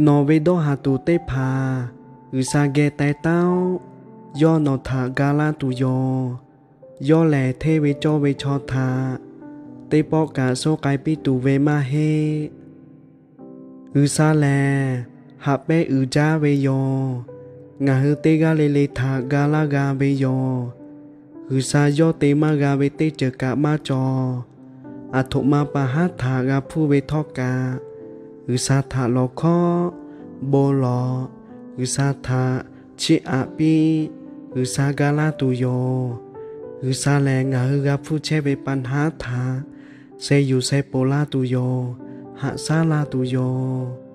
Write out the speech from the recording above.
Nawˬ ve dawˇ haˍ tuˬ teˇ hpaˍ G'uiˬsha geh teh taˉ-oˆ. Yawˇ nawˬ htaꞈ ga laˇ tuˬ yoˬ. Yawˇ lehˬ hteˇ ve cawˇ ve chaw htaꞈ teˇ pawˆ kaꞈ soˇ k'ai piˇ tuˬ ve maˇ heˆ. G'uiˬsha lehˬ haꞈ pehnˇ uiˍ jaˇ ve yoˬ. Ngaˬ hui teˇ g'aˇ le le htaꞈ ga laˇ g'a ve yoˬ. G'uiˬsha yawˇ te maˇ g'a ve teˇ ceuˬ kaꞈ maˇ cawˬ. Aˬ htoꞈ ma pa haˉ htaꞈ g'a hpuˇ ve htawˇ kaꞈ, G'uiˬsha htaꞈ lawˬ hkawˉ bon lawˬ. G'uiˬsha htaꞈ chiˇ aꞈ piˇ. G'uiˬsha ga laˇ tuˬ yoˬ. G'uiˬsha lehˬ ngaˬ hui g'a hpuˇ chehˇ ve pa haˉ htaꞈ sheh yuˬ sheh poˬ laˇ tuˬ yoˬ. Haꞈ shaˉ laˇ tuˬ yoˬ.